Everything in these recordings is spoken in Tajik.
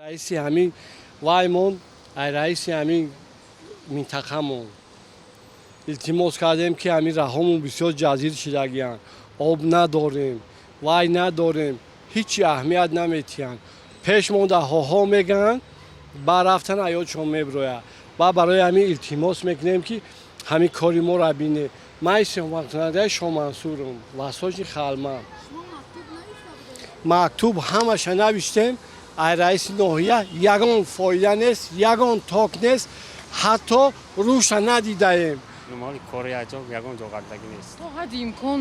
Раиси ҳамин ваймон, ай раиси ҳамин минтақамон илтимос кардем, ки ҳамин раҳомон бисёр ҷазир шидагиянд, об надорем, вай надорем, ҳичи аҳамият наметиҳанд. Пеш монда ҳоҳо мегӯянд, ба рафтан аёдшон мебирояд. Ва барои ҳамин илтимос мекунем, ки ҳамин кори моро бинед. Ман истиқоматкунандаи Шомансурам, Восточный Халма. Мактуб ҳамаша навиштем. Ай раиси ноҳия ягон фоида нест, ягон ток нест, ҳатто рӯша надидаем. Моли кори аҷоб ягон ҷо ғалтагӣ нест. То ҳадди имкон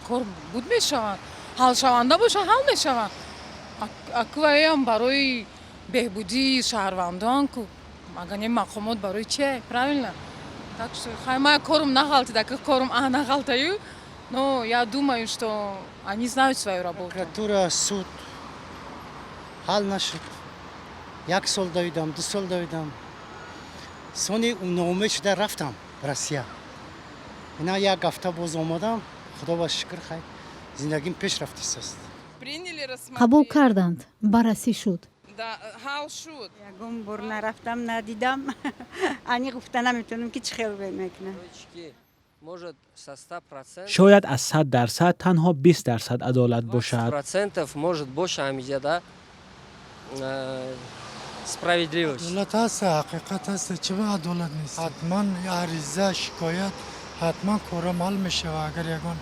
кор буд мешавад, ҳалшаванда боша, ҳал мешавад. Акваям барои беҳбудии шаҳрвандон ку, агар не, мақомот барои че, правильно? Так что хай, ман корум нағалтида, ки корум а нағалтаю, но я думаю, что они знают свою работу. Прокуратура, суд, ҳал нашуд. Як сол давидам, 2 сол давидам, сони ноумед шуда рафтам Россия. Ина як ҳафта боз омадам. Худо ба шукр, хай, зиндагим пеш рафтисаст. Қабул карданд, баррасӣ шуд. Ҳал шуд. Ягон бор нарафтам, надидам, аниқ гуфта наметавонам, ки чӣ хел мекунам. Шояд аз 100% танҳо 20% адолат бошад. Процентов может боша ҳамиҷада справедливость. Адолат ҳаст, ҳақиқат ҳаст, чиба адолат нест? Ҳатман ариза, шикоят, ҳатман корам ҳал мешава. Агар ягон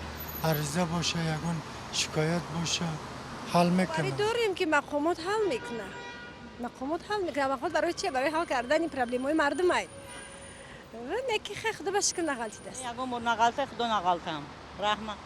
ариза боша, ягон шикоят боша, ҳал мекунад. Дорем, ки мақомот ҳал мекунад, мақомот ҳал мекунад. Мақомот барои чи? Барои ҳал кардани проблемаҳои мардумай. Не ки, хай, худо ба шукр, нағалтидааст. Ягон бор нағалта, худо нағалтам, раҳмат.